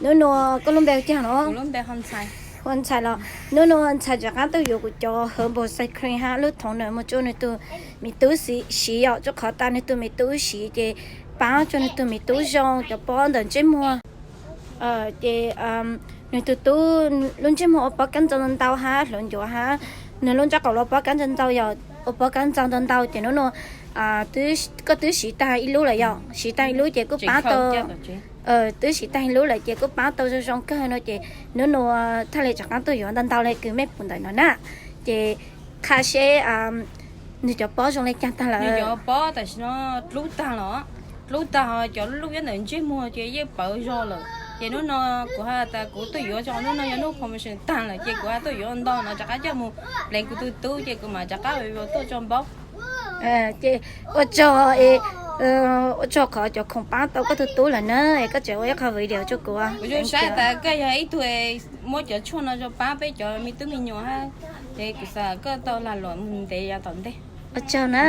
Nub nua koj lub npe hu caag no? Ua ntxhais los. Nub nua ntxhais rov qaab tuaj yuav kuv cov herbal ice cream hab lub thoov ntawd mus rua nwg tug me tub siv yom, rua qhov tas nwg tug me tub siv ces paab rua nwg tug me tub zoo cov pob ntawm ntsej muag. Ces nwg tug tub lub ntsej muag ua pob kab ntxoo ntau hab hluav ncuav hab nwg lub ntsab qaum los pob kab ntxoo ntau yom, ua pob kab ntxoo ntau ntau ces nub nua koj twb siv taag ib lub lawm yom, siv taag ib lub ces kuj paab tau, twb siv taag ib lub lawm ces kuj paab tau zoo zoo kawg no ces nub nua thaaj le rov qaab tuaj yuav ntau ntau le kws mej pum ntawm no na. Ces qha seb nwg cov pob zoo le caag taag lawm. Pob tam sim no dlub taag los, dlub taag ho cov lub ib ntawm ntsej muag ces yeej pawv zog lawm. Ces nub nua kuv has tas kuv tuaj yuav tso, nub nua yog nub promotion taag lawm ces kuv has tuaj yuav ntau no rov qaab coj mus pleev kuv tug tub ces kuv mam rov qaab tuaj tso npaub. Ces ua tsaug, ua tsaug qhov cov khoom paab tau koj tug tub lawm na, es koj tseem ua ib qho video rua kuv. Kuv zoo sab tas koj yog ib tug muab cov tshuaj no zoo paab peb cov me tub me nyuam hab, ces kuv xav koj tau lag luam mus ntev yav tom ntej. Ua tsaug na.